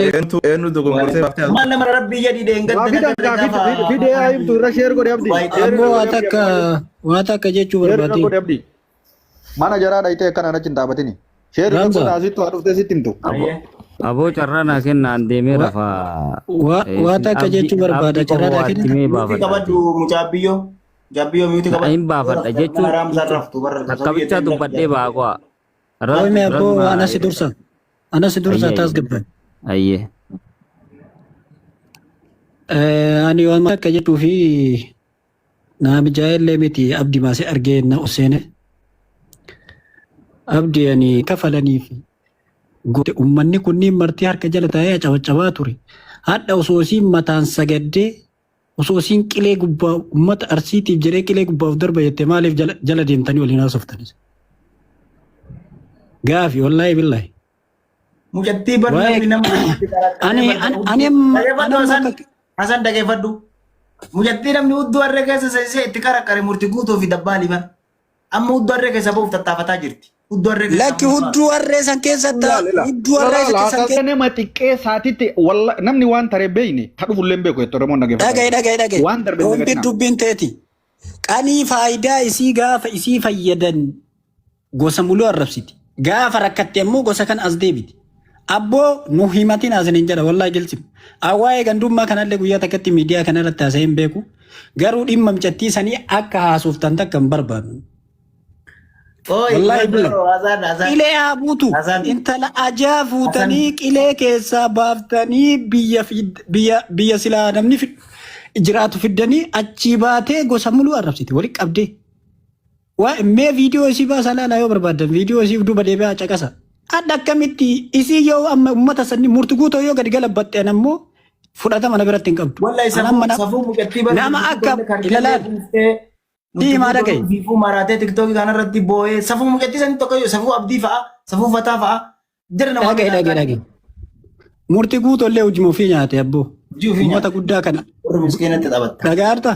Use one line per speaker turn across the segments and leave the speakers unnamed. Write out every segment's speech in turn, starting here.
Eenyutu eenyu dogongorsee baaftee as
Maal nama rabbii jedhii
Waa
deengadda
fidan
nagarra
kaa
gaafa
fidee haa himtu irra sheer godhe abdi. Sheer
Ammoo
irra
waa
godhe abdi
takka
akkuma
waa takka jechuu
sheer irra
barbaade.
godhe abdi. Mana jaraa dhayitee akkanaan achi hin dhaabatini. Sheer irra
Ramza
godha asittu haa dhuftee sitti himtu.
Aboo
Ayyee.
aboo carraa naa kennaan deemee
wa
rafaa.
wa waa
Isin
takka
abdii
jechuu barbaada
abdii qofa
carraa naa
waa
kennita.
itti mee
Miutii
baafadhaati.
qabadhu mucaa biyyoo. Mucaa biyyoo miutii
Na
qabadhu.
hin
Yoo
baafadha
rafte mana
jechuun
raamsaan raftu barra
takka
sabii
bichaa
jettee
dubbadhee baaqo'a.
Qoyme abboo
Razma
anasi dursa. Anasi dursa
ayyee
taas gabban.
ayyee.
Ani waan takka jechuu fi naa mijaa'ellee miti abdi maasee argee na oseene. Abdi ani kafalaniif goote ummanni kunniin martii harka jala taa'ee cabacabaa ture. Hadha osoo isiin mataan sagaddee osoo isiin qilee gubbaa ummata arsiitiif jedhee qilee gubbaaf darba jette maaliif jala, jala deemtanii waliin haasoftanis? Gaafi wallaahi billaahi.
Mucattii bar
Waa'ee
namni nama itti qaraqqaree
ani
barta
ani
hudduu.
ani amma
Dhageeffadhu
ani amma
Hasan.
akka
Hasan dhageeffadhu. Mucattii namni hudduu harree keessa seensisee itti qaraqqare murti guutuu fi dabbaalii bar. Amma hudduu harree keessa ba'uuf tattaafataa jirti. Hudduu harree keessaa
lakki
amma baatu.
hudduu harree san keessa ta
Ilaal ila.
hudduu harree
Ilaal
san
haasaan
keessa
nama xiqqee saatitti walla namni waan taree beeyne ta dhufullee hin beeku jettu Oromoon dhageeffadha.
dhagaye dhagaye dhagaye
Waan darbe hin
dubbiin
dagatinaa.
dubbiin teeti qanii faayidaa isii gaafa isii fayyadan gosa muluu arrabsiti gaafa rakkatte ammoo gosa kan as deebiti abboo nu himatin asinin jedha wallahi gilsim waa'ee gandummaa kanallee guyyaa takkatti miidiyaa kanarratti haasa'ee hin beeku garuu dhimma micattii sanii akka haasoftan takka hin barbaadu
Oi,
Wallahi
Maduro,
billah.
Hasan, Hasan.
Qilee haa buutu.
Hasan.
Intala ajaa
Hasan.
fuutanii qilee keessaa baaftanii biyya biyya biyya silaa namni jiraatu fiddanii achii baatee gosa muluu arrabsite wali qabdee. Waa mee viidiyoo isii baasaa laalaa yoo barbaaddan viidiyoo isii duuba deebi'aa caqasa. Adda akkamitti isii yoo amma uummata sanni murti guutoo yoo gadi galabbatte ammoo fudhatama na biratti hin qabdu.
Wallahi
An
safuu
amma
safuu mucattii bar
nama
murti
akka
guutuu karkallee
ilalaan
buuftee murti
diimaa
guutuu
dhagaye.
fiifuu maraatee tiktookii kanarratti boo'ee safuu mucattii sanii tokko iyyuu safuu abdii fa'a safuu fataa fa'a jara nama
Dhagaye dhagaye dhagaye. Murti guutoo illee hojii ofii nyaate abboo.
Hojii ofii
Uummata
nyaate.
guddaa kana
Warri miskiinatti taphatta.
dhagaarta.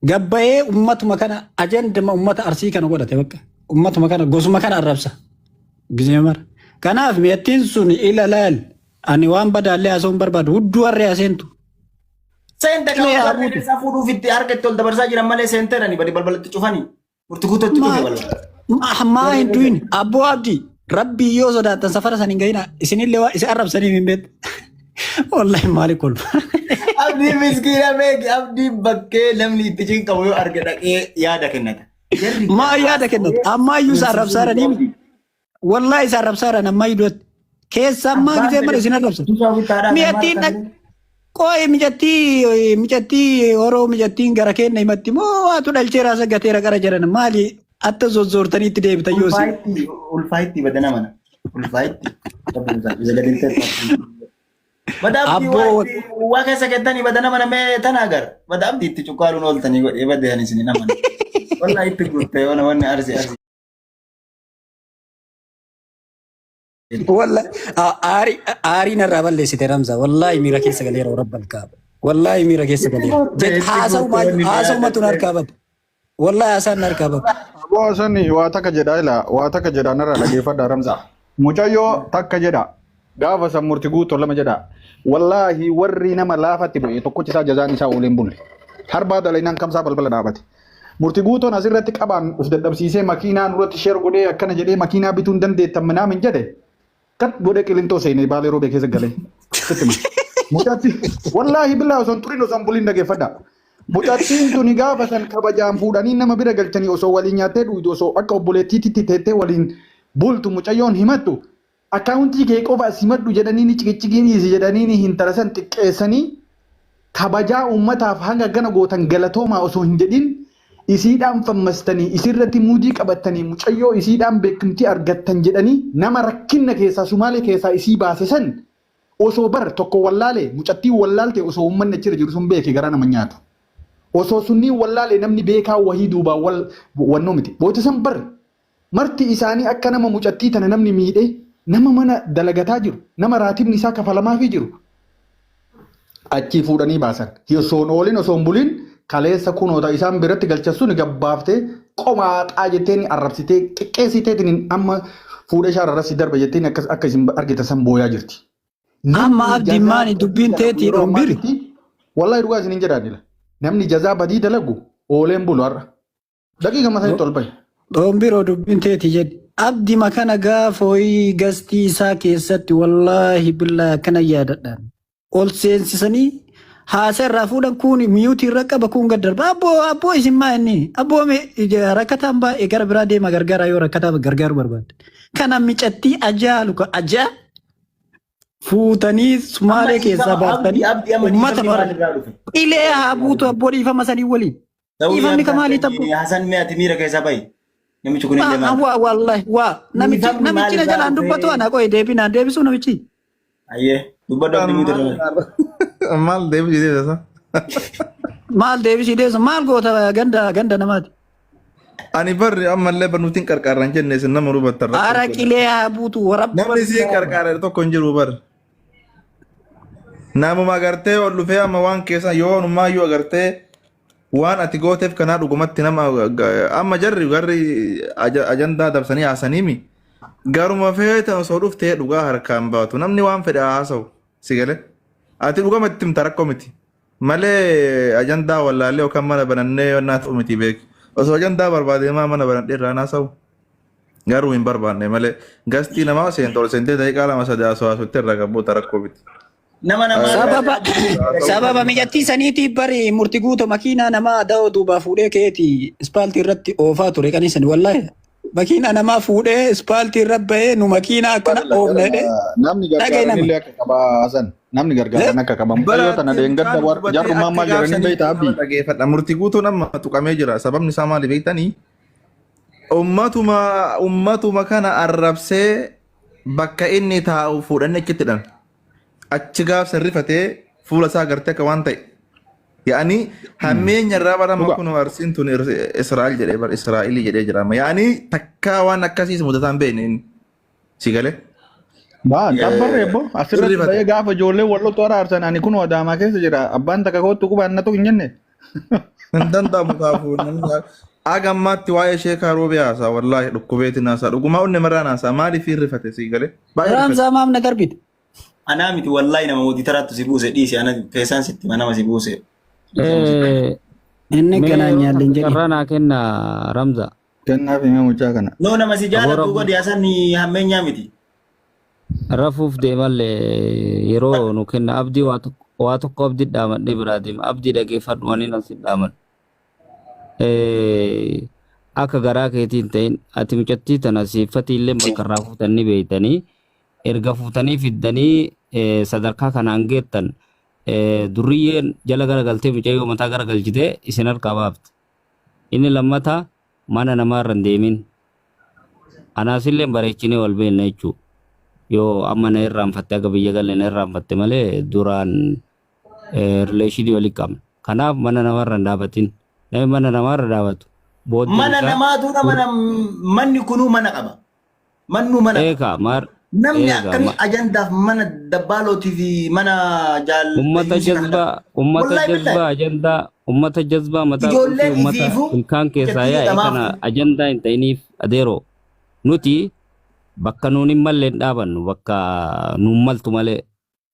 Gabbayee ummatuma kana ajandama ummata arsii kana godhate bakka. Ummatuma kana gosuma kana arrabsa. Gizee mara. Kanaaf mi'attiin sun ila laal ani waan badaallee haasa'uun barbaadu hudduu harree haseentu.
Seente
Qilee haa
kan
buutu.
keessaa fuudhuuf itti harka itti ol dabarsaa jiran malee seenteerani badi balbalatti cufanii. Murti guutuutti cufe balbala.
Maa hin du'in abboo abdii rabbii yoo sodaattan safara san hin gahina isinillee waa isin arrabsaniif hin beektu. Wallahi maali kolfa.
Abdiin miskiina beeki abdiin bakkee namni itti cinqamu yoo arge dhaqee yaada kennata. Jarri
Maa yaada kennatu ammaa iyyuu isa arrabsaaranii miti. Wallahi isa arrabsaaran ammaa iyyuu duratti. Keessa ammaa gisee mara isin arrabsa. Mi'attiin Qoy micattii micattii horoo micattiin gara keenya himatti moo waatu dhalcheera asa gateera qara jedhan maali atta zozzoortanii itti deebitan yoo si.
Ulfaayitti badana mana. Ulfaayitti. Bada abdii
Abboo
waa keessa kettanii badana mana mee tana agar. Bada abdii itti cuqqaaluun ooltanii godhee badee ani isin nama. Wallahi itti guuttee waan wanni arsi arsi.
Wallahi aarii aarii narraa balleessite Ramza wallahi miira keessa galeera rabbal kaaba. Wallahi miira keessa galeera. Jet haasa'umatu narkaa bade. Wallahi haasaan narkaa bade.
Aboo sani waa takka jedha ila waa takka jedha narra dhageeffadha Ramza. Mucayyoo takka jedha gaafa san murti guutuu lama jedha. Wallaahi warri nama laafatti bu'e tokkochi isaa jazaan isaa ooleen bulle. Harbaa dalaynaan kamsaa balbala dhaabate. Murti guutoon asirratti qabaan uf dadhabsiisee makiinaa nurratti sheer godhee akkana jedhee makiinaa bituu hin dandeettan minaamin jedhe kat godhee qilintoo seenee baalee roobee keessa galee. Sitti hima. Mucatti wallaahi billaa osoo hin turin osoo hin bulin dhageeffadha. Mucattiin tuni gaafa san kabajaan fuudhanii nama bira galchanii osoo waliin nyaattee dhugdu osoo akka obboleettiitti teettee waliin bultu mucayyoon himattu akkaawuntii kee qofa as himadhu jedhanii ni ciqicciqii dhiisi jedhanii ni hintala san xiqqeessanii kabajaa uummataaf hanga gana gootan galatoomaa osoo hin jedhin isiidhaan fammastanii isirratti muudii qabattanii mucayyoo isiidhaan beekumtii argattan jedhanii nama rakkinna keessaa Sumaalee keessaa isii baase san osoo bar tokko wallaale mucattiin wallaalte osoo uummanni achirra jiru sun beeke garaa nama nyaatu. Osoo sunniin wallaale namni beekaa wahii duubaan wal wannoo miti. Boota san bar marti isaanii akka nama mucattii tana namni miidhe nama mana dalagataa jiru nama raatibni isaa kafalamaafii jiru achii fuudhanii baasan. Osoo hin oolin osoo hin bulin kaleessa kunoota isaan biratti galchan sun gabbaaftee qomaaxaa jetteen arrabsitee xiqqeessiteetiin amma fuudhee shaararra si darba jetteen akkas akka isin argitan san booyaa jirti.
Amma
Namni
abdiin
jazaa
maani
badii
dubbiin
dalagu
teetii
yeroo
dhombiri.
ammaatitti wallahi dhugaa isinin jedhaanila. Namni jazaa badii dalagu ooleen bulu har'a. Daqiiqa mataa ol bahi.
Dhombiroo dubbiin teetii jedhi. Abdi makana gaafooyi gastii isaa keessatti wallaahi billaa akkana yaadadhaan. Ol seensisanii haasa irraa fuudhan kun miyuutii irra qaba kun gad darba. Abboo abboo isin maa inni abboo rakkataan baay'ee gara biraa deema gargaaraa yoo rakkataa gargaaru barbaadde. Kana micattii ajaalu ka ajaa fuutanii
Amma
Sumaalee keessaa
dhiifama
baaftanii
abdii abdii amma
uummata
dhiifamni
bara
maalirraa dhufe?
qilee haa buutu abboo dhiifama sanii waliin.
Ta'uu
Dhiifamni ka
yaadda
maalii tabboo?
Hasan mee ati miira keessaa bahi. Namichi kun illee maal?
Waa wallahi waa namichi
Dhiifamni
namichi na
maalirraa
jalaan dubbatu
dhufe?
ana qoye deebinaan deebisuu namichi.
Ayyee dubbadhu abdii miira irraa.
Maal deebisii deebisa?
Maal deebisii deebisu maal goota ganda ganda namaati.
Ani barri ammallee barnuutiin qarqaarran jenne isin nama hubattan rakkoo
Ara
kenna.
qilee haa buutu warabba.
Namni isin qarqaara tokko hin jiru bar. Namuma agartee ol dhufee amma waan keessa yoo onumaayyuu agartee waan ati gooteef kanaa dhugumatti nama amma jarri garri ajandaa dabsanii haasaniimi. Garuma feetan osoo dhuftee dhugaa harkaan baatu namni waan fedhe haa haasa'u si galee. Ati dhugama itti himta rakkoo miti. Malee ajandaa wallaallee yookaan mana banannee yonnaa ta'u miti beek. Osoo ajandaa barbaade maa mana banadhee irraa haasa'u. Garuu hin barbaanne malee gastii namaa seentol seentee daqiiqaa lama sadii haasoo haasootti irraa gabboota rakkoo miti.
Nama namaa
Sababa sababa micattii saniitiif bari murti guuto makiinaa namaa da'oo duubaa fuudhee keeti ispaaltii irratti oofaa ture qanisan wallahi. Makiinaa namaa fuudhee ispaaltii irra bahee nu makiinaa akkana oofna jedhee.
Namni
Dhagaye
gargaaran
nama.
illee akka qaba Hasan. Namni gargaaran akka qaba. Mucayyoo tana deengadda jarrummaan maal jedhanii beektaa abdii?
Dhageeffadha. Murtii guutuun amma tuqamee jira. Sababni isaa maali beektanii? Ummatuma ummatuma kana arrabsee bakka inni taa'u fuudhanii achitti hidhan. Achi gaaf sirrifatee fuula isaa agartee akka waan ta'e. Yaa'anii hammeenya irraa barama
Dhuga.
kun arsiin tun Israa'el jedhee bar Israa'elii jedhee jira. Yaa'anii takkaa waan akkasiis mudataan beekne inni. Si galee?
Baa dabbarree bo asirratti
Sirrifate.
bahee gaafa ijoollee wallottu araarsan ani kun adaamaa keessa jira abbaan takka kootu qubaan na tuqu hin jenne.
Hin danda'amu kaafuu namni aga ammaatti waa'ee ishee kaaroo haasaa wallaahi dhukkubeetiin haasaa dhugumaa onnee marraan haasaa maaliif hirrifate sii galee baay'ee rifate.
Raamsaa maaf na darbite.
Anaa miti wallahi nama mootii taraattu si buuse dhiisi ana keessaan sitti nama si buuse.
Inni
Mee
ganaa nyaalle hin jedhin.
carraa naa kenna Ramza.
Kennaaf himee mucaa kana.
No nama si jaalatu
Aboora-
godhi Hasan hammeenyaa miti.
Rafuuf deemallee yeroo nu kenna abdii waa tokko abdii dhaamadhee biraa deema. Abdii dhageeffadhu waan inni asi dhaamadhu. Akka garaa keetii hin ta'in ati mucattii tana siiffatii illee bakka irraa fuutanii beeytanii erga fuutanii fiddanii sadarkaa kanaan geettan durriyyeen jala garagaltee mucayyoo mataa garagalchitee isin harkaa baafte. Inni lammataa mana namaarra hin deemin. Anaasillee bareechinee wal beekna jechuudha. Yoo amma na irraanfatte akka biyya galle na irraanfatte malee duraan rileeshinii walii qabna. Kanaaf mana namarra hin dhaabatin. Namni mana namarra dhaabatu booddeen
Mana
isaa
namaatu nama manni kunuu mana qaba. Mannuu mana qaba.
eegaa maar
Namni
eegaa
akkamii ajandaaf mana dabbaalootii fi mana jaal
ummata jazbaa ummata
Wallahi billahi.
jazbaa ajandaa ummata jazbaa mataa qulfii
Ijoolleen
ummata
ifiifuu
ilkaan keessaa
jattii
yaa'e
dhamaaf.
kana ajandaa hin ta'iniif adeeroo nuti bakka nuun hin malle hin dhaabannu bakka nuun maltu malee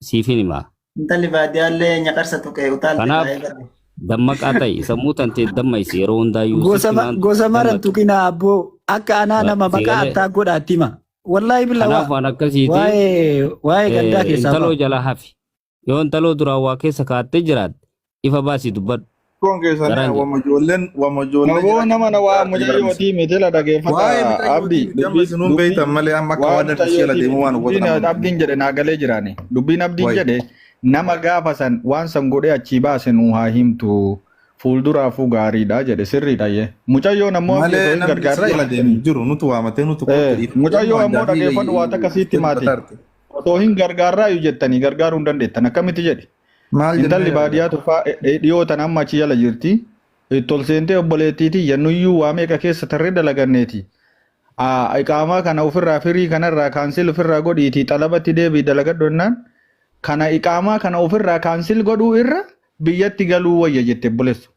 siifin himaa.
Intalli baadiyyaallee nyaqarsa tuqee utaalte
Kanaaf
taa'ee barre.
dammaqaa ta'i sammuu tantee dammaysi yeroo hundaayyuu
Gosa
sitti maan
gosa maran
dammaqi.
tuqinaa abboo akka anaa nama maqaa
Sigalee
attaa godhaatti hima. Wallaahi billaa
kanaaf
waa
waan akkasiiti
waa'ee waa'ee gandaa keessaa
intaloo
ba'a.
jala hafi yoo intaloo duraan waa keessa kaattee jiraatte ifa baasii dubbadhu
Rakkoon keessanii
garaan jedhu.
wama ijoolleen wama ijoollee
Naboo nama na waa
jiraachuu
mucayyootii miti la
Waa'ee
dhageeffata abdii
mucayyootii miti amma isinuun beektan malee amma akka
waa
waan darbii jala
mucayyootii
deemuu
miti
waan
dubbiin
hubatan amma.
abdiin jedhe naa galee jiraani dubbiin abdiin
Wayi.
jedhe nama gaafa san waan san godhee achii baase nuu haa himtu fuulduraafuu gaariidha jedhe sirriidha yee mucayyoon ammoo abdii
Malee
osoo hin
namni si
gargaarra
jala deemu hin jiru nutu waamatee nutu kootu
Eh,
dhiifte
mucayyoo
waan
ammoo
daafii
dhageeffadhu waa takka siitti maati osoo hin gargaarraayu jettanii gargaaruu hin dandeettan akkamitti jedhe
Maal
Intalli
jennee
baadiyyaa tufaa dhiyoo tan amma achi jala jirti. Itti ol seentee obboleettiitii jennuyyuu waa meeqa keessa tarree dalaganneeti. Iqaamaa kana ofirraa firii kanarraa cancel ofirraa godhiitii xalabatti deebii dalagadhu jennaan kana iqaamaa kana ofirraa cancel godhuu irra biyyatti galuu wayya jette obboleessu.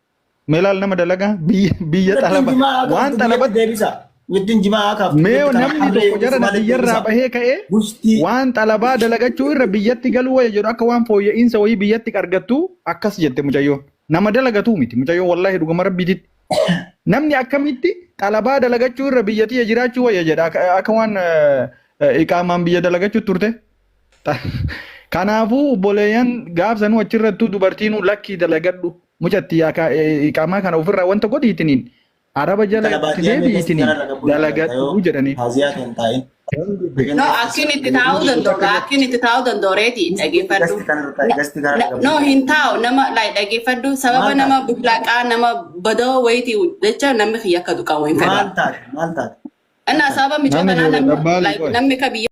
Meelaal nama dalagaa biyya biyya
Biyyattiin
xalaba
jimaa
waan
qabdu biyyatti
xalabatti
deebisa. Mucattiin jimaa haa kaaftu.
Mee
Mucattii kana
namni
harree
tokko jara na
malee
biyyarraa
deebisa.
bahee ka'ee
Bustii.
waan xalabaa dalagachuu irra biyyatti galuu wayya jedhu akka waan fooyya'insa wayii biyyatti argattu akkas jette mucayyoon. Nama dalagatuu miti mucayyoon wallaahi dhuguma rabbiititti. Namni akkamitti xalabaa dalagachuu irra biyya tiyya jiraachuu wayya jedha akka akka waan eh, eh, iqaamaan biyya dalagachuu turte. Kanaafuu obboleeyyan gaafsanuu achirrattuu dubartiinuu lakkii dalagadhu mucatti iqaamaa kana ofirraa wanta godhiitiniin araba jala
Intala
itti
baadiyyaa mee gasti
deebi'itiniin
kanarra gabbuu jaalladha
dalagadhu
yoo
jedhanii.
taaziyaa kan taa'in.
No, akkin itti taa'uu danda'u, akkin itti taa'uu danda'u reeti dhageeffadhu.
Gasti kanarra taa'e gasti kanarra gabbuu
No,
jaalladha.
hin taa'u nama like dhageeffadhu sababa
Maal
nama
taate?
bullaaqaa nama badoo wayitii jecha namni kiyya akka duqamu hin fedhu.
Maal taate? Maal taate?
Innaa sababa micoo
Namni
tanaa
ijoollee
namni
dabbaalii
like
qoy.
namni ka biyya